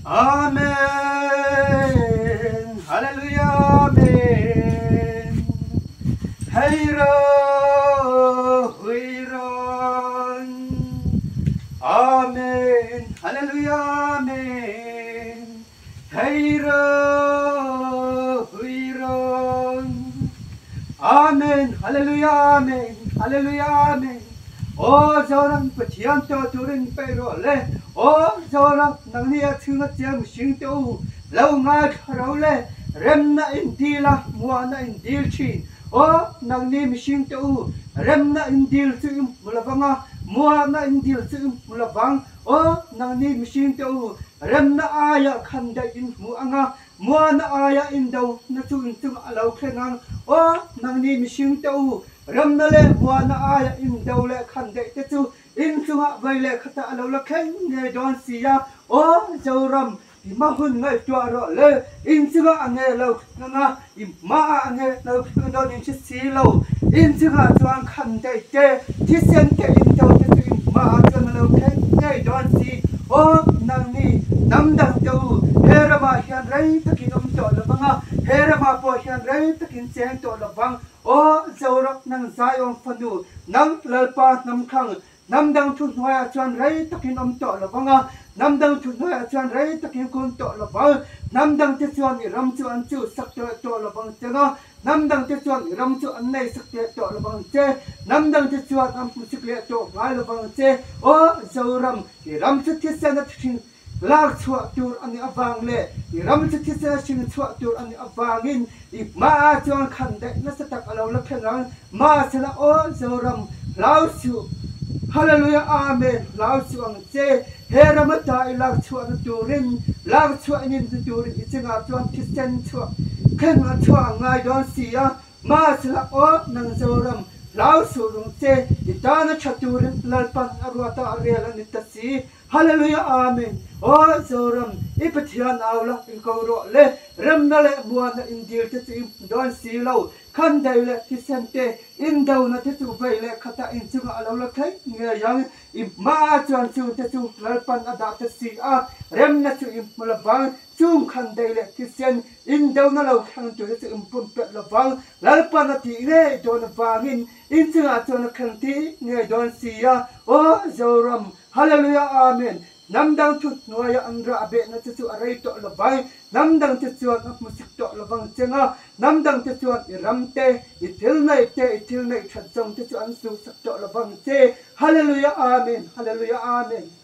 Amen Hallelujah Amen Hei ro hui rawn Amen Hallelujah Amen Hei ro hui rawn Amen Hallelujah Amen Hallelujah Amen Aw Zoram Pathian tawh turin peih rawh le Aw Zoram nangni a chhunga chiang mihring te u lo ngaithla ro le remna in dil a muahna in dil thin Aw nangni mihring te u remna in dil chu i hmu lovang a muahna in dil chu i hmu lovang Aw, nangni mihring te u, remna aia khan daih in hmu ang a, muana aia indo na chu in chungah a lo thleng ang. Aw, nangni mihring te u, remna leh muana aia indo leh khan daih te chu in chungah vei leh khatah a lo la thleng ngei dawn si a. Aw, Zoram, I hma hun ngaihtuah rawh le, inchungah a nge lo thleng a, i hmaah a nge lo thleng dawn in hre si lo. Inchungah chuan khan daih te, thisen te indo te chu i hmaah chuan a lo thleng ngei dawn si. Aw, nangni hnam dang te u, he ramah hian rei takin awm tawh lo vang a, he ramah pawh hian rei takin cheng tawh lo vang. Aw, Zoram nang Zion fanu, nang Lalpa hnam thlang, Hnam dang thu hnuaiah chuan rei takin awm tawh lo vang a, hnam dang thu hnuaiah chuan rei takin kun tawh lo vang. Hnam dangte chuan i ram chu an chuhsak teh tawh lo vang che nga, hnam dangte chuan i ram chu an neisak teh tawh lo vang che. Hnam dangte chuan an hmusik leh tawh ngai lo vang che. Aw Zoram, i ram chu thisen a thi Lak chhuah tur a nih avang leh i ram chu thisen a hring chhuah tur a nih avangin i hmaah chuan khan daih nasa tak a lo la thleng ang. Mahsela aw Zoram, hlau suh! Hallelujah Amen! Hlau suh ang che! He ram ata i lak chhuahna turin, lak chhuah i ninna turin i chungah chuan thisen chhuah thleng a chhuah a ngai dawn si a. Mahsela aw nang Zoram, hlau suh rung che! I tana tha turin Lalpan a ruata a rel a ni ta si. Hallelujah Amen Aw Zoram i Pathian au la in ko rawh le remna leh muana in dil te chu in hmu dawn si lo khan dei leh thisen te in do na te chu vei leh khatah in chungah a lo la thleng ngei ang i hmaah chuan chung te chu Lalpan a dah ta si a remna chu in hmu lovang chung khan dei leh thisen in do na lo thleng tur te chu in pumpelh lovang Lalpan a tih ngei dawn avangin in chungah chuan a thleng tih ngei dawn si a Aw Zoram Hallelujah Amen! Hnam dang thu hnuaia an rah behna che chu a rei tawh lo vang, hnam dang te chuan a hmusik tawh lo vang che nga, hnam dang te chuan i ram te, i thil neih te, i thil neih that zawng te chu an suhsak tawh lo vang che. Hallelujah Amen! Hallelujah Amen!